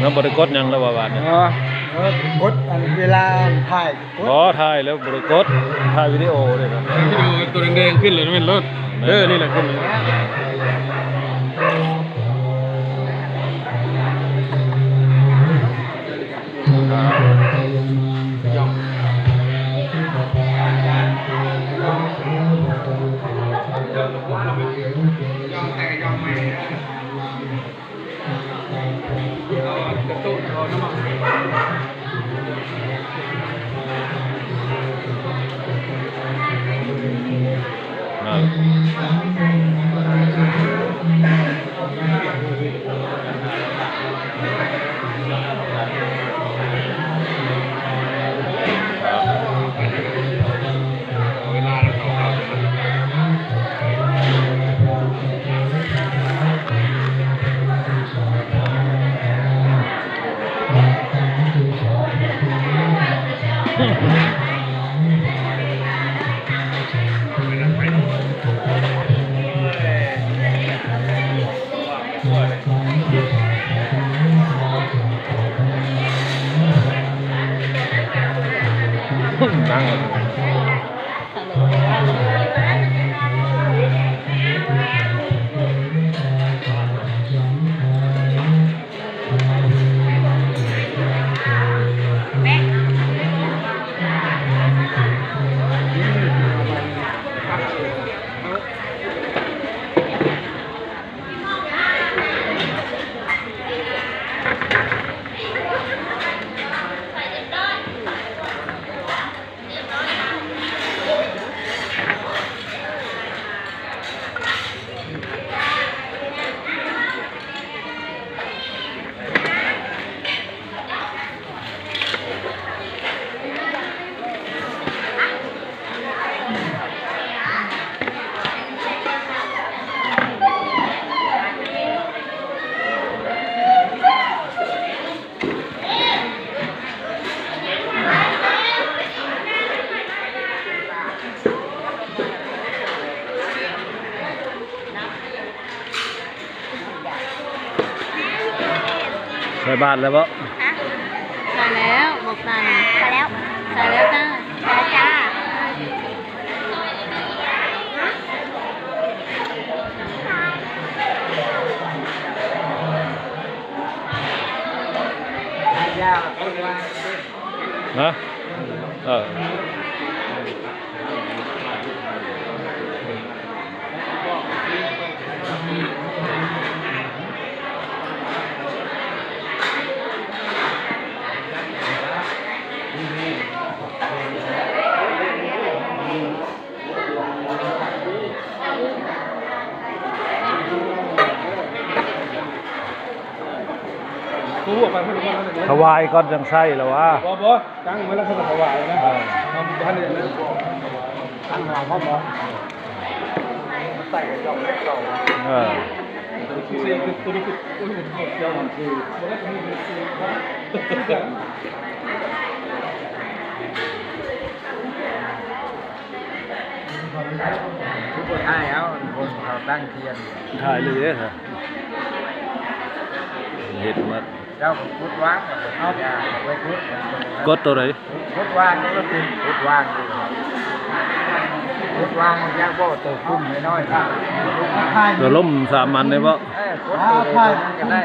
ເຮົາບໍ່ໄດ້ກົດຫຍັງແລ້ວວ່າບາດນີ້. ອໍ ເອີ ກົດອັນເວລາຖ່າຍ ກົດ ບໍ່ ຖ່າຍແລ້ວບໍ່ໄດ້ກົດ ຖ່າຍວິດີໂອເດ້. ວິດີໂອຕົວແດງໆຂຶ້ນເລີຍແມ່ນໂລດ. ເອີ ນີ້ແຫຼະຂຶ້ນ. ໃສ່ບາດແລ້ວບໍ່? ຮະ? ໃສ່ແລ້ວ ບອກໃສ່ ໃສ່ແລ້ວ ໃສ່ແລ້ວຈ້າ ໃສ່ແລ້ວຈ້າ. ຮະ? ເອີ. ຖວາຍກ່ອນຈັ່ງໃຊ້ລະຫວາ? ບໍ່ ບໍ່ ຕັ້ງໄວ້ແລ້ວຄ່ອຍຖວາຍນະ. ເອີ ເຮົາບໍ່ທັນໄດ້ນັ້ນ ຕັ້ງເຮົາພ້ອມບໍ່? ໃສ່ກະຈອກເລັກເກົ່າ. ເອີ ໂຕນີ້ຄື ໂຕນີ້ຄື ໂອ້ຍ ມັນເຂົ້າເຈົ້າມັນຄື ຄືບໍ່ຖ່າຍເອົາຄົນເຂົາຕັ້ງທຽນ. ຖ່າຍເລີຍເດ້ ເຮັດມາ ເຈົ້າກໍຂຸດວາງ ເອົາໄປຂຸດ ກົດໂຕໃດ? ຂຸດວາງ ກົດວາງ ຂຸດວາງ ຢາກບໍ່ໂຕຂຸ້ມນ້ອຍໆ ໂຕລົ້ມສາມັນໄດ້ບໍ່? ເອີ ກົດໂຕໃດໂຕນັ້ນກໍໄດ້.